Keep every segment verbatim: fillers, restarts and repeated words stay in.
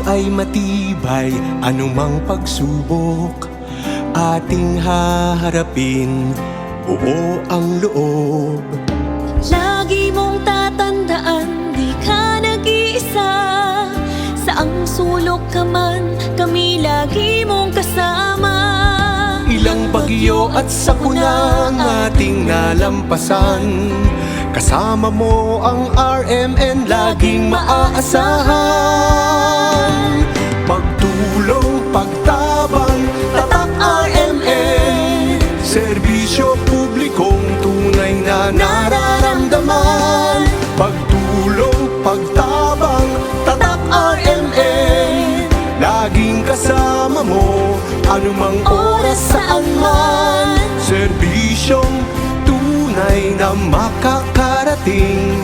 Ay matibay anumang pagsubok ating haharapin, buo ang loob. Lagi mong tatandaan, di ka nag-iisa. Saang sulok ka man, kami lagi mong kasama. Ilang bagyo at sakunang ating nalampasan, kasama mo ang R M N laging maaasahan. Pagtulong, pagtabang, tatak R M N. Serbisyo publikong tunay na nararamdaman. Pagtulong, pagtabang, tatak R M N. Laging kasama mo, anumang oras, saan man. Serbisyong tunay na makakarating.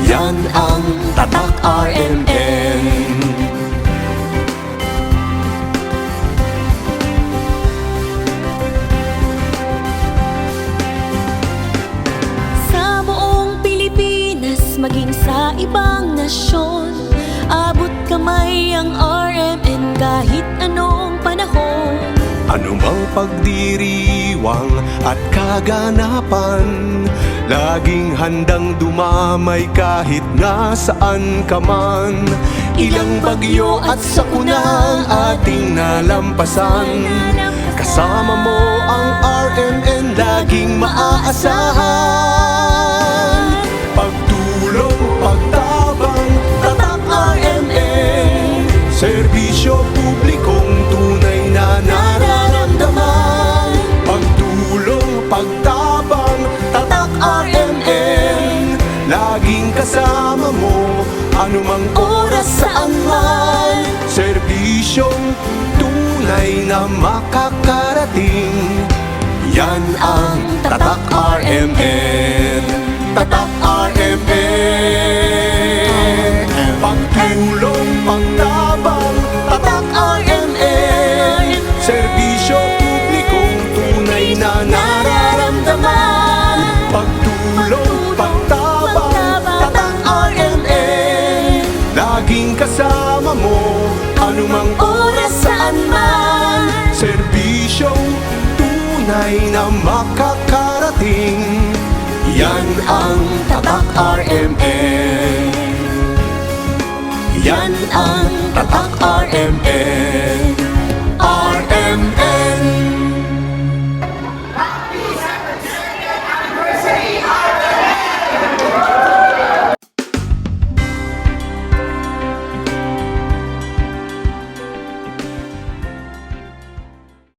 Yan ang tatak R M N. Sa buong Pilipinas, maging sa ibang nasyon, abot kamay ang R M N kahit anong panahon. Anumang pagdiriwang at kaganapan, laging handang dumamay kahit nasaan ka man. Ilang bagyo at sakunang ating nalampasan, kasama mo ang R M N laging maaasahan. Pagtulong, pagtabang, tatak R M N. Serbisyo publikong tunay na nararamdaman. Pagtulong, pagtabang, tatak R M N. Laging kasama mo, anumang oras, saan man. Serbisyong tunay na makakarating. Yan ang tatak R M N. Tatak R M N. Pagtulong, pagtabang, tatak R M N. Serbisyo publikong tunay na nararamdaman. Pagtulong, pagtabang, tatak R M N. Laging kasama mo, anumang oras, saan man. Serbisyong tunay na makakarating. Yan ang tatak R M N. Yan ang tatak R M N.